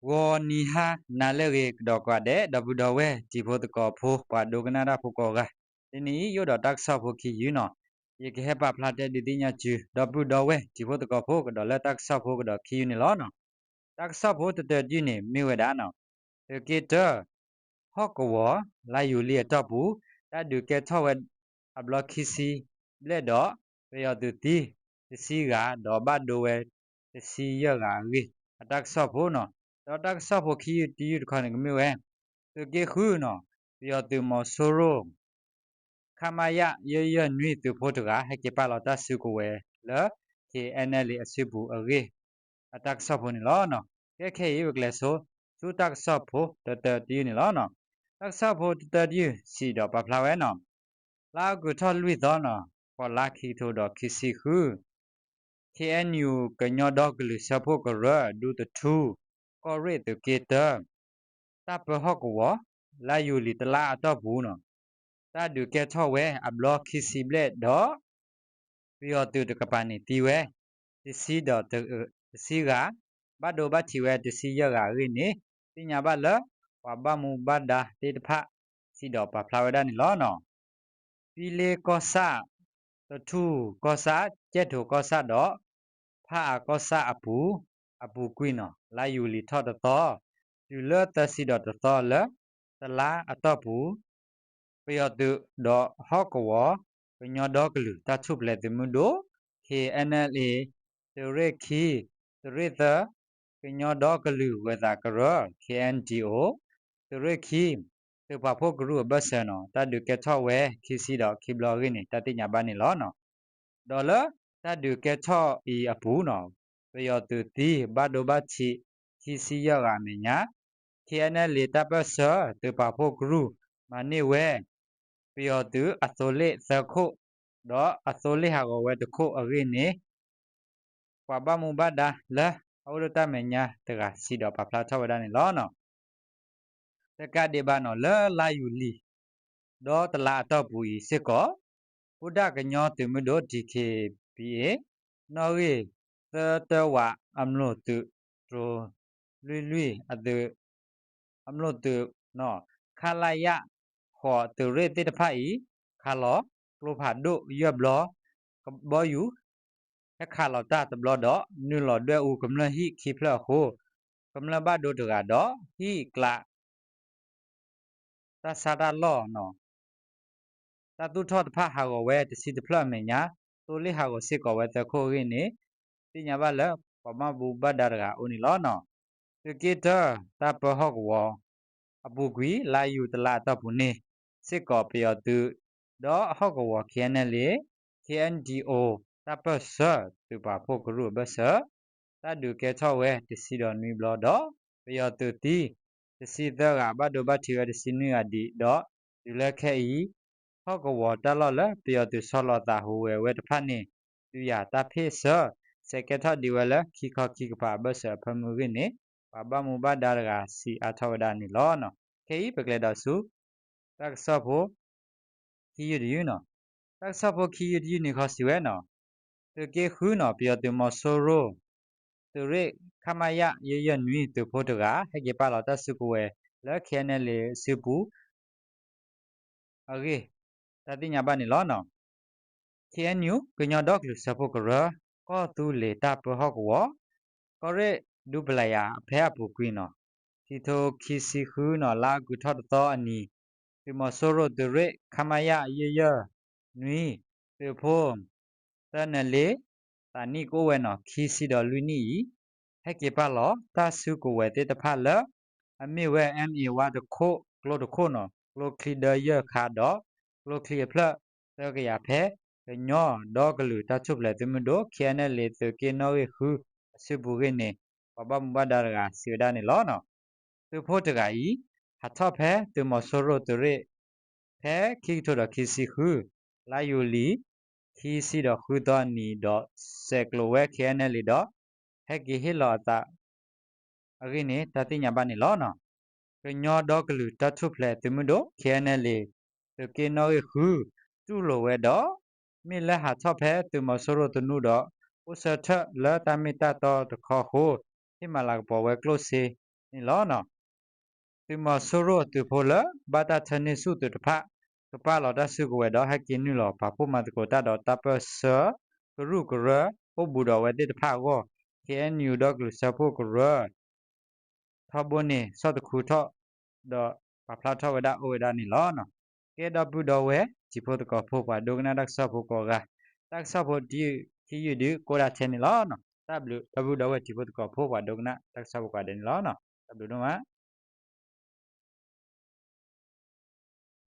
ဂီၤနံၤဟါနၤလၢအဂ့ၤကဒီးကိးဂၤဒဲး ဒီပုၢ်ဒီဝဲၢ်တံၤဖိသကိးဖိ ပှၤဒိကနၣ်တၢ်ဖိကိးဂၤ, တနံၤအံၤယအိၣ်ဒီးတၢ်ကစီၣ်ဖိခံယုၢ်နီၤ, ယကဟဲပာ်ဖျါတဲဒုးသ့ၣ်ညါဆူ ဒီပုၢ်ဒီဝဲၢ်တံၤဖိသကိးဖိ ကဒီးလၢတၢ်ကစီၣ်ဖိကဒီးခံယုၢ်န့ၣ်လီၤ. တၢ်ကစီၣ်ဖိတတၢတယုၢ်န့ၣ် မ့ၢ်ဝဲဒၣ်နီၤ, သုးက့တၢ ဟီၣ်ကဝီၤ လါယူၤလံအတီၢ်ပူၤ တၢ်ဒုးကဲထီၣ်ဝဲအဘျီခံဆံဘျဲၣ်ဒီး ပယီၤသုးသံ တဆံဂၤ ဒီးဘၣ်ဒိဝဲတဆံယဲၢ်ဂၤအဂ့ၢ် အတၢ်ကစီၣ်ဖိနီၤ, ဒီးတၢ်ကစီၣ်ဖိခံယုၢ်တယုၢ်တခီန့ၣ်ကမ့ၢ်ဝဲ သုးက့ဃုနီၤ, ပယီၤသုးမီၤစိရိၤ ခမရ ယဲၢ်ယဲၢ်နွံ သုးဖိတဂၤ ဟဲက့ၤပာ်လီၤတၢ်စုကဝဲၤလၢ ခ့ၣ်အဲၣ်အဲၣ်လ့ၣ် အစုပူၤအဂ့ၢ် အတၢ်ကစီၣ်ဖိန့ၣ်လီၤ. ကဲခဲအံၤ ပကလဲၤဆိ ဆူတၢ်ကစီၣ်ဖိတတၢတယုၢ်န့ၣ်လီၤ. တၢ်ကစီၣ်ဖိတတၢတယုၢ် စံးဒီးပာ်ဖျါဝဲနီၤ, လါအီကူးထီၣ်လွံၢ်သီနီၤ, ဃိးလါ ခံကထိဒီးခံဆံဃု ခ့ၣ်အဲၣ်ယူၣ် ကညီဒီကလုာ်စၢဖှိၣ်ကရၢ ဒူသထူ ကီၢ်ရ့ၣ်သုးက့တၢ တၢ်ပၢဟီၣ်ကဝီၤ လါယူၤလံတလါအတီၢ်ပူၤနီၤ, တၢ်ဒုးကဲထီၣ်ဝဲအဘျီခံဆံဘျဲၣ်ဒီး ပယီၤသုးတကပၤန့ၣ်သံဝဲ တဆံဒီး တဆံဂၤ, ဘၣ်ဒိဘၣ်ထံးဝဲတဆံယဲၢ်ဂၤအဂ့ၢ်န့ၣ် သ့ၣ်ညါဘၣ်လၢ ပှၤဘၣ်မူဘၣ်ဒါသ့ၣ်တဖၣ် စံးဒီးပာ်ဖျါဝဲဒၣ်န့ၣ်လီၤ. ဖံလ့ကီၢ်ဆၣ်, သထူၣ်ကီၢ်ဆၣ်, ကဲၣ်ထိၣ်ကီၢ်ဆၣ်ဒီး ဖၣ်အၣ်ကီၢ်ဆၣ်အပူၤ, အပူၤကွံာ်နီၤ, လါယူၤလံထီၣ်တသီ, တုၤလၢသၢဆံဒီးတသီလၢ တလါအတီၢ်ပူၤ ပယီၤသုးဒီးဟီၣ်ကဝီၤ ကညီဒီကလုာ်တၢ်ထူၣ်ဖျဲးသုးမုၢ်ဒိၣ် ခ့ၣ်အဲၣ်အဲၣ်လ့ၣ် သုးရ့ၣ်ခံ, သုးရ့ၣ်သၢ, ကညီဒီကလုာ်ဂၢၤသးကရၢ ခ့ၣ်အဲၣ်ဒံၣ်အိၣ်, သုးရ့ၣ်ခံ, သုးပာ်ဖှိၣ်ကရူၢ်အဘၢၣ်စၢၤနီၤ, တၢ်ဒုးကဲထီၣ်ဝဲခံဆံဒီးခံဘျီအဂ့ၢ်န့ၣ် တၢ်သ့ၣ်ညါဘၣ်န့ၣ်လီၤ. ဒီးလၢတၢ်ဒုးကဲထီၣ်အံၤအပူၤနီၤ, ပယီၤသုးသံဘၣ်ဒိဘၣ်ထံး ခံဆံယဲၢ်ဂၤအမဲာ်ညါ, ခ့ၣ်အဲၣ်အဲၣ်လ့ၣ်တၢ်ပၢၢ်ဆၢ သုးပာ်ဖှိၣ်ကရူၢ် မၤန့ၢ်ဝဲ ပယီၤသုးအသိလ့ၣ်သၢခိၣ်, ဒီးအသိလ့ၣ်ဟးဂီၤဝဲတခိၣ်အဂ့ၢ်န့ၣ် ပှၤဘၣ်မူဘၣ်ဒါလၢအအိၣ်လၢတၢ်မဲာ်ညါတဂၤ စံးဒီးပာ်ဖျါထီၣ်ဝဲဒၣ်န့ၣ်လီၤ. တကးဒံးဘၣ်နီၤ, လၢလါယူၤလံ ဒီးတလါအတီၢ်ပူၤအံၤစ့ၢ်ကီး, အိၣ်ဒၣ်ကညီသုးမုၢ်ဒိၣ် DKBA နီၣ်ဂံၢ်သၢတၢဝး အမျိာ်သုး တြိၤလွံၢ်လွံၢ် အသုး အမျိာ်သုး ခလရ ဃိး သုးရ့ၣ်သ့ၣ်တဖၣ်အံၤ ခးလီၤကျိဖးဒိၣ်ယဲၢ်ဘျီ, ကဘီယူၤ ဟဲခးလီၤတၢ်တဘျီဒီး နုာ်လီၤဒွဲၣ်အူကမျၢၢ်ဟံၣ်ခံဖျၢၣ်အဃိ, ကမျၢၢ်ဘၣ်ဒိတဂၤဒီး ဟံၣ်ကျး တၢ်ဆါတၢ်လီၢ် တၢ်သူၣ်ထီၣ်တဖၣ်ဟးဂီၤဝဲတဆံတဖျၢၣ်အမဲာ်ညါ, သိလ့ၣ်ဟးဂီၤစ့ၢ်ကီးဝဲသၢခိၣ်အဂ့ၢ်န့ၣ် သ့ၣ်ညါဘၣ်လၢပှၤဘၣ်မူဘၣ်ဒါတဂၤအအိၣ်န့ၣ်လီၤ. သုးက့တၢ တၢ်ပၢဟီၣ်ကဝီၤ အပူၤကွံာ် လါယူၤတလါအတီၢ်ပူၤန့ၣ်စ့ၢ်ကီး ပယီၤသုး ဒီးဟီၣ်ကဝီၤ ခ့ၣ်အဲၣ်အဲၣ်လ့ၣ် ခ့ၣ်အဲၣ်ဒံၣ်အိၣ် တၢ်ပၢၢ်ဆၢ သုးပာ်ဖှိၣ်ကရူၢ်အဘၢၣ်စၢၤ တၢ်ဒုးကဲထီၣ်ဝဲတဆံဒီးနွံဘျီဒီး ပယီၤသုးသံ တဆံသၢဂၤ ဘၣ်ဒိဘၣ်ထံးဝဲတဆံနွံဂၤဒံးဒီး တုၤလၢခဲအံၤ ဟီၣ်ကဝီၤတၢ်လီၢ်လၢပယီၤသုးဆီလီၤသးဟူးဝဲဝဲတဖၣ်န့ၣ် တုၤယၤတၢ်ဖ့ၣ်ဆၢ ဆဲးကဲထီၣ်ဒံးဝဲလၢခံခီခံကပၤအဘၢၣ်စၢၤအဖၢမုၢ်အဂ့ၢ်န့ၣ် ပှၤဘၣ်မူဘၣ်ဒါတဂၤစံးအါထီၣ်ဝဲဒၣ်န့ၣ်လီၤ. ခဲအံၤပကလဲၤဒီးဆူ တၢ်ကစီၣ်ဖိ ခံယုၢ်တယုၢ်နီၤ. တၢ်ကစီၣ်ဖိခံယုၢ်တယုၢ်န့ၣ်ခီစံးဝဲနီၤ, သုးက့ဃုနီၤ ပယီၤသုးမီၤစိရိၤ သုးရ့ၣ် ခမရ ယဲၢ်ယဲၢ်နွံ သုးဖိတဂၤ ဟဲက့ၤပာ်လီၤတၢ်စုကဝဲၤလၢ ခ့ၣ်အဲၣ်အဲၣ်လ့ၣ် အစုပူၤ အဂ့ၢ် တၢ်သ့ၣ်ညါဘၣ်န့ၣ်လီၤ. ခ့ၣ်အဲၣ်ယူၣ် ကညီဒီကလုာ်စၢဖှိၣ်ကရၢ ကီၢ်သူလ့ၤတၢ်ပၢဟီၣ်ကဝီၤ ကီၢ်ရ့ၣ်ဒူပလၤယၤအဖီအပူၤကွံာ်နီၤ, ခံထိခံဆံဃုနီၤ လါအီကူးထီၣ်တသီအနံၤ သုးမီၤစိရိၤသုးရ့ၣ် ခမရ ယဲၢ်ယဲၢ်နွံ သုးဖိ သၢနလ့ သးနံၣ်ကအိၣ်ဝဲနီၤ ခံဆံဒီးလွံၢ်နံၣ်အံၤ ဟဲက့ၤပာ်လီၤတၢ်စုကဝဲၤသ့ၣ်တဖၣ်လၢ အမ့ၢ်ဝဲ MA ဝါတခိၣ် ကျိတခိၣ်နီၤ ကျိချံဒၢယဲၢ်ခါဒီး ကျိချံအဖျၢၣ်သၢကယၤဖဲ ကညီဒီကလုာ်တၢ်ထူၣ်ဖျဲးသုးမုၢ်ဒိၣ် ခ့ၣ်အဲၣ်အဲၣ်လ့ၣ် သုးက့နီၣ်ဂံၢ်ဃု အစုပူၤအဂ့ၢ်န့ၣ် ပှၤဘၣ်မူဘၣ်ဒါတဂၤစံးဝဲဒၣ်န့ၣ်လီၤ. သုးဖိတဂၤအံၤ ဟးထီၣ်ဖဲသုးမီၤစိရိၤသုးရ့ၣ် ဖဲခံကထိဒီးခံဆံဃု လါယူၤလံ ခံဆံဒီးဃုသီအနံၤဒီး ဆဲးကျိးဝဲ ခ့ၣ်အဲၣ်အဲၣ်လ့ၣ်ဒီး ဟဲက့ၤဟ့ၣ်လီၤအသး အဂ့ၢ်န့ၣ် တၢ်သ့ၣ်ညါဘၣ်န့ၣ်လီၤ. ကညီဒီကလုာ်တၢ်ထူၣ်ဖျဲးသုးမုၢ်ဒိၣ် ခ့ၣ်အဲၣ်အဲၣ်လ့ၣ် သုးက့နီၣ်ဂံၢ်ဃု တူၢ်လိာ်ဝဲဒီး မ့ၢ်လၢဟးထီၣ်ဖဲသုးမီၤစိရိၤသနူဒီး အိၣ်ဆၢထၢၣ်လၢတၢ်မ့ၢ်တၢ်တီတခီအဃိ ဟ့ၣ်မၤလၤကပီၤဝဲကျိၣ်စ့ သုးမီၤစိရိၤအသုးဖိလၢ ဘၣ်တၢ်ထၢန့ၢ်ဆူၣ်သုးတဖၣ် ကပာ်လီၤတၢ်စုကဝဲၤဒီး ဟဲက့ၤနုာ်လီၤပာ်ဖှိၣ်မၤသကိးတၢ်ဒီးတၢ်ပၢၢ်ဆၢ ကရူၢ်ကရၢ အိၣ်ဘူးဒီးအဝဲသ့ၣ်တဖၣ်အဂီၢ် ခ့ၣ်အဲၣ်ယူၣ် ဒီကလုာ်စၢဖှိၣ်ကရၢ ထီဘိန့ၣ် ဆီၣ်သခူထီၣ် ဒီးပာ်ဖျါထီၣ်ဝဲဒၣ်အိၣ်ဝဲဒၣ်န့ၣ်လီၤ. ကဲ ဒီပုၢ်ဒီဝဲၢ်တံၤဖိသကိးဖိ ပှၤဒိကနၣ်တၢ်ကစီၣ်ဖိကိးဂၤ, တၢ်ကစီၣ်ဖိတယုၢ်ခံယုၢ်ဒုး ကအိၣ်ဒၣ်ထဲန့ၣ်လီၤ. တၢ်ဘျုး ဒီပုၢ်ဒီဝဲၢ်တံၤဖိသကိးဖိ ပှၤဒိကနၣ်တၢ်ကစီၣ်ဖိကိးဂၤဒဲးန့ၣ်လီၤ. တၢ်ဘျုးဒိၣ်မး.